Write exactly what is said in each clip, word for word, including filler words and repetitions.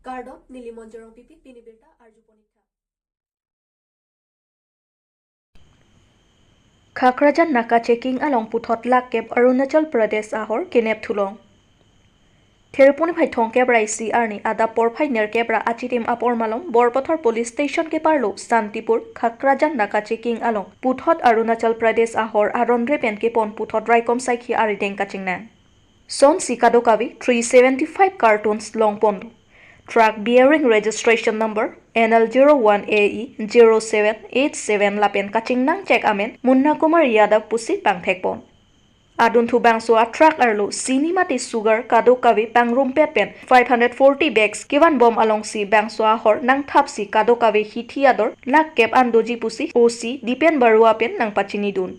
Kardom, neli Monjorong Pipi, pini birta arju ponik tha. Khakrajan naka checking along puthot lakh kep Arunachal Pradesh ahor kenep thulong. Therpuni phai thongkep ra isi arni adap porphai nerkep ra achitim apor malom Borpathar Police Station keparlo Santipur Khakrajan naka checking along puthot Arunachal Pradesh ahor aron repen kepon puthot raikom saikhi arideng kachingnang. Sonsi kadokave three seventy-five cartons longpon do. Truck bearing registration number N L zero one A E zero seven eight seven lapen kachingnang chek amen Munna Kumar Yadav pusi pangthekpon. Adunthu bangso a truck arlo chini mate sugar kadokave pangrumpet pen five hundred forty bags kevanbom alongsi bangso ahor nangthapsi kadokave hithi ador lakh kep an doji pusi O C Dipen Barua pen nangpachinidun.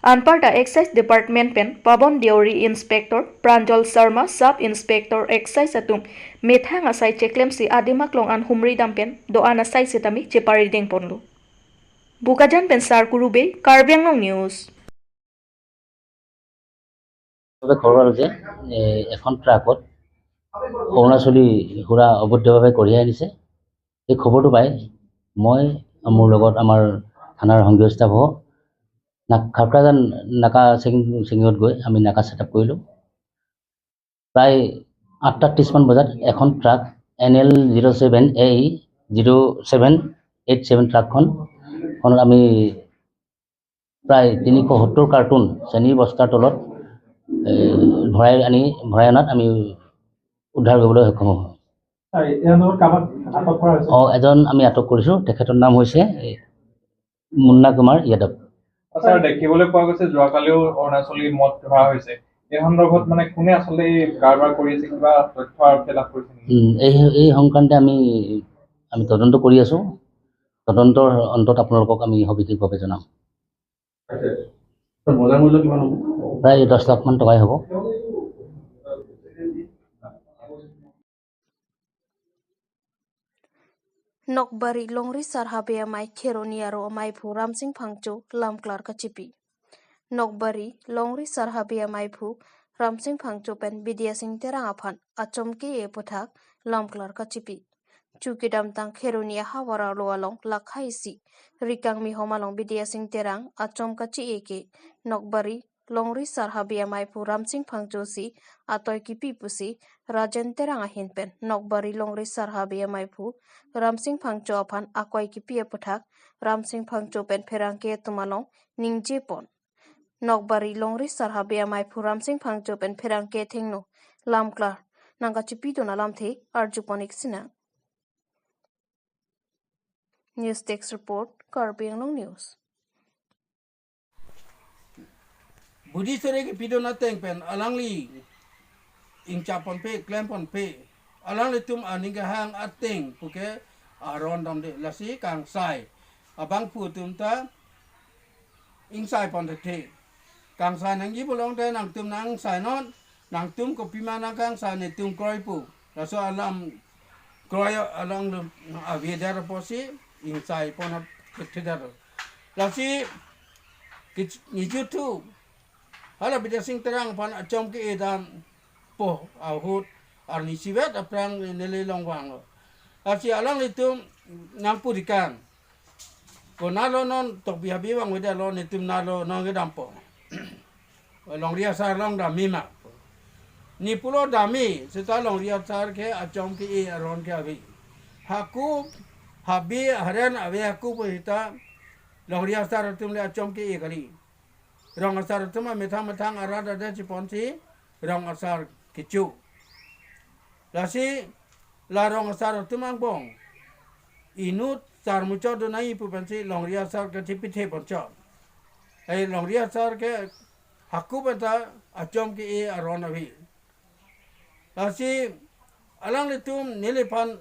Anparta Excise Department pen Pabon Deuri Inspector, Pranjal Sharma Sub Inspector Excise atum methang asai cheklemsi adim aklong an humri dam pen do-an asai setame cheparidengponlo. Bokajan pen Sarkuru Bey, Karbi Anglong News. তবে খবৰ পালোঁ যে এ, এখন ট্ৰাকত অৰুণাচলী সুৰা অবৈধভাৱে কঢ়িয়াই আনিছে। এই খবৰটো পাই মই, মোৰ লগত আমাৰ থানাৰ সংঘীয় ষ্টাফসহ না খাপ্ৰাজান নাকা চেকিং চেকিঙত গৈ আমি নাকা ছেটআপ কৰিলোঁ। প্ৰায় আঠটা ত্ৰিশমান বজাত এখন truck N L zero seven A E zero seven eight seven ট্ৰাকখন খনত আমি প্ৰায় তিনিশ সত্তৰ কাৰ্টুন চেনীৰ বস্তাৰ তলত এ, ভৰাই আনি ভৰাই অনাত আমি উদ্ধাৰ কৰিবলৈ সক্ষম হওঁ। ছাৰ, ইয়াৰ লগত কাৰোবাক আটক কৰা হৈছে? অ, এজন আমি আটক কৰিছোঁ। তেখেতৰ নাম হৈছে এ, মুন্না কুমাৰ যাদৱ। ছাৰ, দেখিবলৈ পোৱা গৈছে যোৱাকালিও অৰুণাচলী মদ ধৰা হৈছে। এই সন্দৰ্ভত মানে কোনে আচলতে এই কাৰবাৰ কৰি আছে, কিবা তথ্য আৰক্ষীয়ে লাভ কৰিছে নেকি? উম, এই এই সংক্ৰান্তে আমি আমি তদন্ত কৰি আছোঁ। তদন্তৰ অন্তত আপোনালোকক আমি সবিশেষভাৱে জনাম। আচ্ছা। ছাৰ, বজাৰ মূল্য কিমান হ'ব? প্ৰায় দহ লাখ মান টকাই হ'ব। Nokbari Longri Sar Habe Amei Kheroni Aro Ameiphu Ramsing Phangcho lamklar kachipi. Nokbari Longri Sar Habe Ameiphu Ramsing Phangcho pen Bidya Sing Terang aphan achomke aputhak lamklar kachipi. Chu kedamtang Kheroni ahavar arlo along lakha isi Rikangmi hom along Bidya Sing Terang achom kachi-e ke Nokbari Longri Sar Habe Ameiphu Ramsing Phangcho si atoi kipi pusi Rajen Terang ahin pen Nokbari Longri Sar Habe Ameiphu Ramsing Phangcho aphan akoi kipi aputhak Ramsing Phangcho pen pherangke atum along ningjepon. Nokbari Longri Sar Habe Ameiphu Ramsing Phangcho pen pherangke athengno lamklar nangkachipidun alamthe arjuponik sinang. News Desk Report, Karbi Anglong News. Budi sore kepidun ateng pen alangli ingchapponpe, klemponpe. Alanglitum aning kehang ateng puke aron damde, lasi kangsai abangphu atum ta ingsaiponthekthe. Kangsai nangji pulote nangtum nangsainon, nangtum kopima nangkangsai, netum kroipo. Laso alam kroi alangtum avedar apotsi ingsaipon thekthedar. Lasi kich-, nijuthu hala Bidya Sing Terang aphan achomke-e dampo ahut arni isivet aphrang neli longvanglo. Lasi alanglitum nangpurikan. Konatlo non Tokbi Habe vangvedetlo, netum natlo non kedampo. Longri asar along damji ma. Ne pulo damji, seta Longri asar ke achomke-e aron ke ave. Hako, Habe, Haren ave hako pu seta Longri asar atum le achomke-e kali. Rong asar atum amethang methang arat adet chiponsi rong asar kecho. Lasi la rong asar atum angbong inut sar muchot do nangji pu pensi Longri asar kachipithe ponchot. Ai Longri asar ke hako pen ta achomke-e aron ave. Lasi alanglitum neliphan,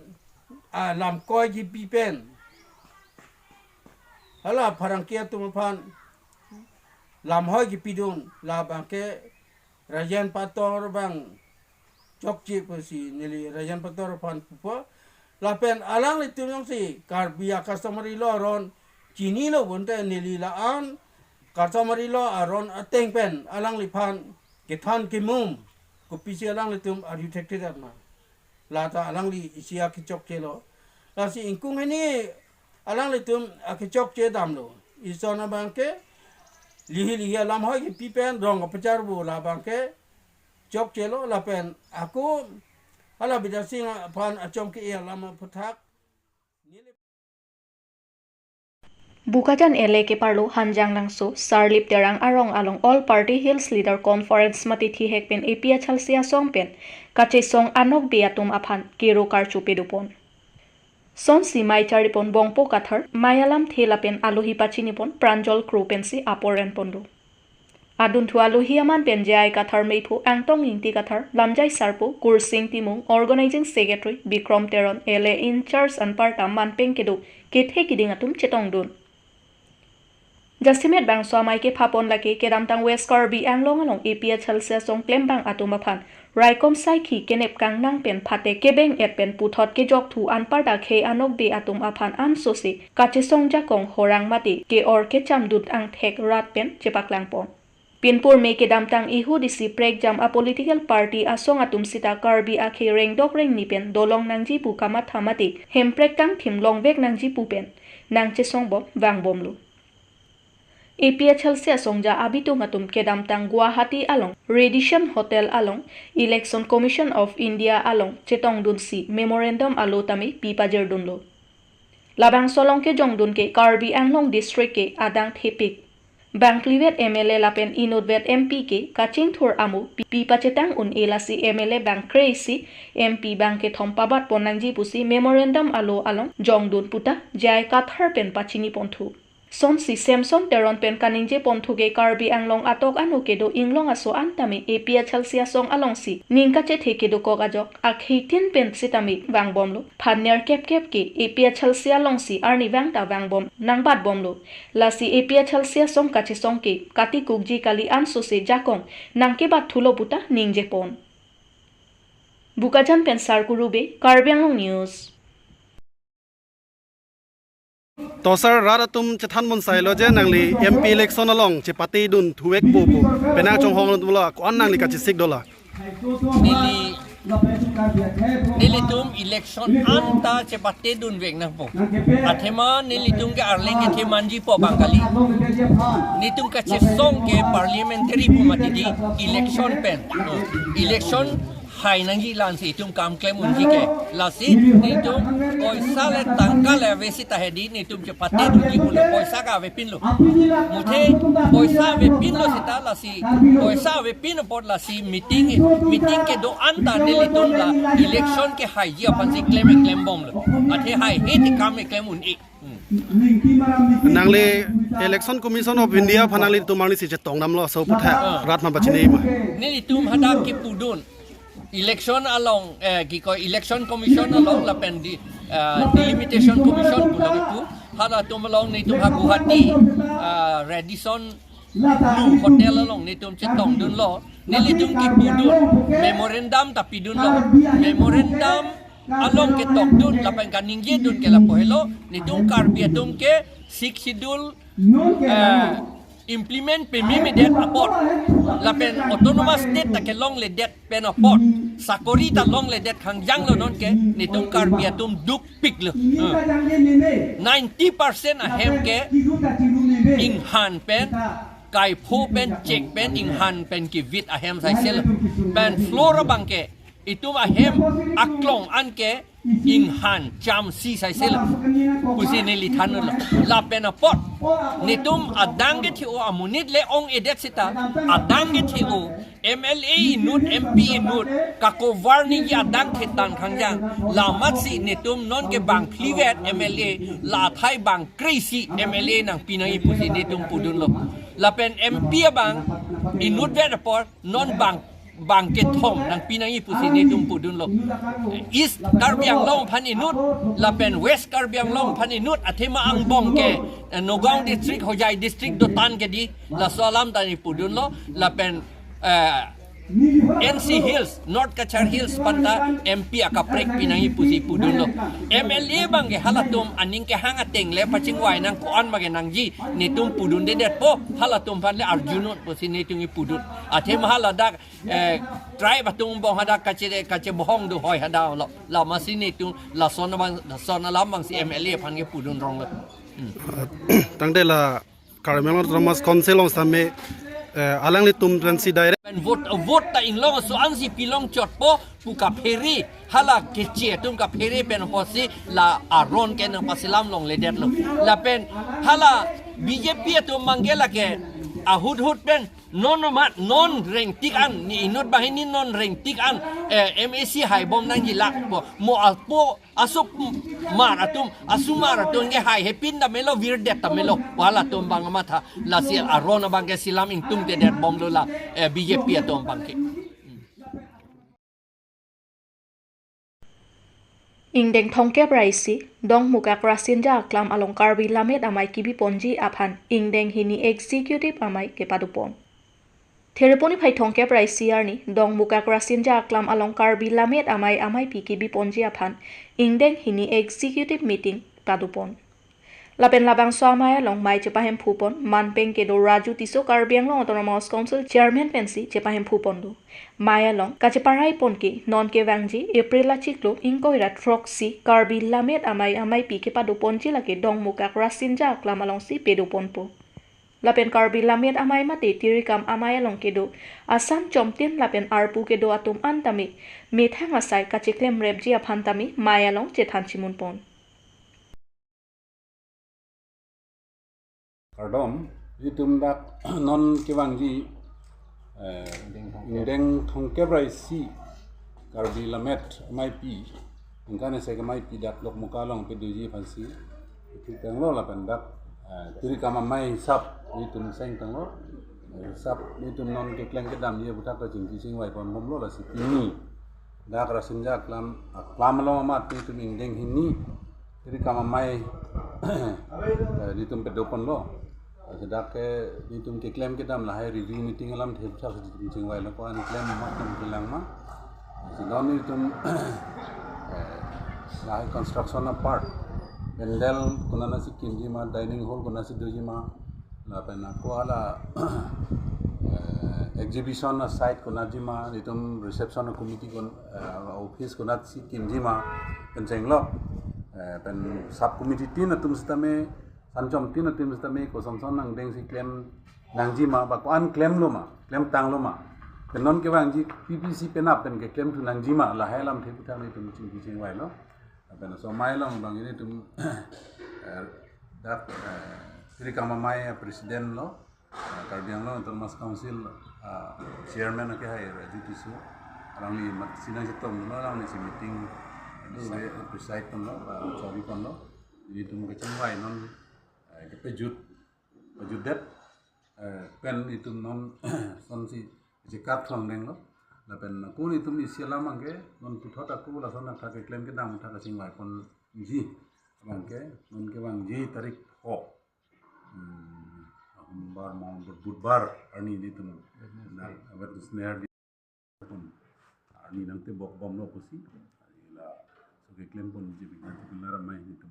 ah, lamkoi kipi pen hala pherangke atum aphan lamhoi kipidun, labangke Rajen Pator abang chokche pusi neli Rajen Pator aphan pupo. Lapen alanglitum jongsi Karbi a-customary law aron chinilo bonta neli la-an customary law aron ateng pen alangliphan kethan kemum kopisi alanglitum arju thekthedet ma. Lata alangli isi akechokche lo. Lasi ingkung hini alanglitum akechokche damlo. Ison abangke lihi lihi alam hoi kipi pen rong apachar pu labangke chokche lo lapen ako hala Bidya Sing aphan achom ke alam aphuthak. Bokajan L A keparlo Hanjanglangso, Sarlip Terang arong along All Party Hills Leader Conference mate thihek pen A P H L C asong pen kachesong anokbe atum aphan kero karcho pedopon. Sonsi mei charipon Bongpo Kathar, mei alamthe lapen alohi pachinipon Pranjal Kro pensi apor enponlo. Adunthu alohi aman pen J I Kathar meiphu, Angtong Ingti Kathar, Lamjai Sarpo, Kursing Timung, Organizing Secretary Bikrom Teron, L A in-charge anparta manpeng kedo kethe kiding atum chetongdun. Jasemet bangso amei kephapon lake kedamtang West Karbi Anglong along A P H L C asong klembang atum aphan raikom saikhi kenep kangnang pen phate kebeng-et pen puthot kejokthu anparta khei anokbe atum aphan ansose kachesong jakong horang mate ke-or kechamdun angthek rat pen chepaklangpon. Pinpur me kedamtang ihut isi prekjam a-political party asong atum sita Karbi akhei rengdok rengni pen dolong nangji pu kamatha mate hemprek kangthim longvek nangji pu pen nangchesongbom vangbomlo. A P H L C asongja abitung atum kedamtang Guwahati along Radisson Hotel along Election Commission of India along chetongdunsi memorandum alo tame pi pajirdunlo. Labangso along kejongdun ke Karbi Anglong District ke adang thepik. Bangphlivet M L A lapen inutvet M P ke kachingthur amo pi, pi pachetang un-e lasi M L A bangkre-isi, M P bangkethom pabatpon nangji pusi memorandum alo along jongdun puta J I Kathar pen pachiniponthu. Sonsi Samson Teron pen kaningjeponthu ke Karbi Anglong atok ano kedo inglong aso an tame A P H L C asong alongsi ning kachethe kedokok ajok akheitin pen sitame vangbomlo. Phan nerkep kep ke A P H L C alongsi arnivang ta vangbom nangbatbomlo. Lasi A P H L C asong kachesong ke katikukji kali ansose jakong nangkebatthulo puta ningjepon. Bokajan pen Sarkuru Bey, Karbi Anglong News. To sir, rat atum chethan bonsai lo je nangli M P election along chepatedun thuvekpo pu. Penang chonghong lo, ko-an nangli kachesik dola? Neli, nelitum election anta chepatedunvek nangpo. Athema nelitum ke arleng kethe manjipo bang kali. Netum kachesong ke parliamentary pu mati di election pen. Election hai nangji lansi itum kam klem unji ke. Lasi netum poisa le tangka le ave sita hedi netum chepatedunji pulo, poisa ke avepinlo. Muthe poisa avepinlo sita lasi poisa avepin apot lasi meeting, meeting kedo anta nelitum la election ke haiji aphansi klem eklembomlo. Athe haihe te kam eklem un-e. Nangli Election Commission of India aphan nanglitum arnisi chetongdamlo aso aphuthak rat aphan pachini ma? Nelitum hadak kepudun. Election along, eh, kiko Election Commission along lapen di, eh, Delimitation Commission pulo kipu. Halatum along netum ha Guwahati, eh, Radisson Blu Hotel along netum chetongdunlo. Nelitum kepudun. Memorandum ta pidunlo. Memorandum along ketokdun lapen kaningjedun ke lapu helo, netum Karbi atum ke Sixth Schedule, eh, implement pememedet apot lapen Autonomous State ta kelongledet pen apot sakori ta longledet khangjanglo, nonke netum Karbi atum dukpiklo. Eh. Ninety percent ahem ke inghan pen, kaipho pen, chek pen, inghan pen kivit ahem saiselo. Pen floor abang ke itum ahem aklong an ke inghan chamsi saiselo pusi neli thanlo. Lapen apot netum adang kethe-o amonit le ong-edet sita, adang kethe-o M L A inut, M P inut kakovar ningje adang thetang khangjang. Lamatsi netum nonke bangphlivet M L A, la athai bangkre-isi M L A nangpi nangji pusi netum pudunlo. Lapen M P abang inutvet apot non bang, bangkethom nangpi nangji pusi netum pudunlo. East Karbi Anglong aphan inut lapen West Karbi Anglong aphan inut, athema angbong ke, eh, Nagaon District, Hojai District dotan ke di, laso alam ta neli pudunlo. Lapen, eh, N C Hills, North Cachar Hills aphan ta M P akaprek pinangji pusi pudunlo. M L A abangke halatum aning kehang ateng le pachingvai nang ko-an ma ke nangji netum pudundedetpo, halatum aphan le arjunnon pusi netum kepudun. Athema hala dak eh, tribe atum angbong hadak kache, kachebohong do hoi hadak lo. Lasi netum lason abang, lason alam abangsi M L A aphan kepudun ronglo. Hmm. Tangte la Karbi Anglong Autonomous Council along sitame, eh, alanglitum pensi direct. Pen vote, vote ta inglong so ansi pilongchotpo pu kaphere, hala keche atum kaphere pen apotsi la aron ke nangpasilam longledetlo. Lapen hala B J P atum abangke lake ahut hut pen non amat non rengtik an, ne inut banghini non rengtik an, eh, M A C haibom nangji lakpo, mo apo asomar atum, asomar atum ke hai hepin ta melo, virdet ta melo, halatum abang amatha, lasi aron abangke silam ingtungtedetbomlo la, eh, B J P atum abangke. Ingdeng thomkep ra isi, Dongmukak Rasinja Aklam along Karbi Lammet Amei kebiponji aphan ingdeng hini Executive Amei kepadopon. Thereponi phai thomkep ra isi arni, Dongmukak Rasinja Aklam along Karbi Lammet Amei ameipi kebiponji aphan ingdeng hini Executive Meeting padopon. Lapen labangso amei along mei chepahemphupon manpeng kedo Raju Tisso, Karbi Anglong Autonomous Council Chairman pensi chepahemphupon do. Mei along kacheparaipon ke non kevangji April achiklo ingkoi ra throksi Karbi Lammet Amei ameipi kepadoponji lake Dongmukak Rasinja Aklam alongsi padoponpo. Lapen Karbi Lammet Amei mate Tirikam Amei along kedo asan chomtin lapen arpu kedo atum an tame methang asai kacheklemrepji aphan tame mei along chethan chimunpon. Kardom, itum dak non kevangji, eh, ingdeng thomkep ra isi Karbi Lammet ameipi, ingkan ese ke ameipi dak Dongmukak along padoji aphansi. Itum tanglo lapen dak, eh, Tirikam Amei hisap itum seng tanglo. Eh, hisap itum non keklem kedamji aputhak kachingki chingvaiponbomlo lasi pini dak Rasinja Aklam, Aklam along amat itum ingdeng hini Tirikam Amei, eh, itum padoponlo. Lasi dak ke itum keklem kedam lahai review meeting alamthe aputhak itum chingvailo, ko-an klem ma, itum kelang ma. Lasi non itum, eh, lahai construction apart, pandal konatsi kimji ma, dining hall konatsi doji ma, lapen ako hala, eh, exhibition a site konatji ma, itum reception committee kon, eh, office konatsi kimji ma, pen chenglo, eh, pen sub committee tin atum sitame, san chomtin atum sitame, kosonson angdengsi klem nangji ma, ba ko-an klemlo ma, klemtanglo ma. Pen non kevangji P P C penap pen keklemthu nangji ma, lahai alamthe aputhak itum chingki chingvailo. Lapen laso amei along bang ilitum, eh, dak, eh, Tirikam Amei a president lo, eh, Karbi Anglong Autonomous Council, ah, chairman akehai Raju Tisso, alangli mat sinang chetonglo, alanglisi meeting, eh, preside ponlo, ah, chariponlo. Itum kachingvai non, eh, kepajut, pajutdet, eh, pen itum non sonsi chekap thongdenglo. Lapen ako itum isi alam abangke non puthot ako lason athak keklem kedam athak kachingvaiponji abangke non kevangji tarik ho, hmm, Sombor, Mangkok, Budbar arni itum na Wednesday arni nangtebokbomlo pusi. Laso keklemponji bikna kelar amei itum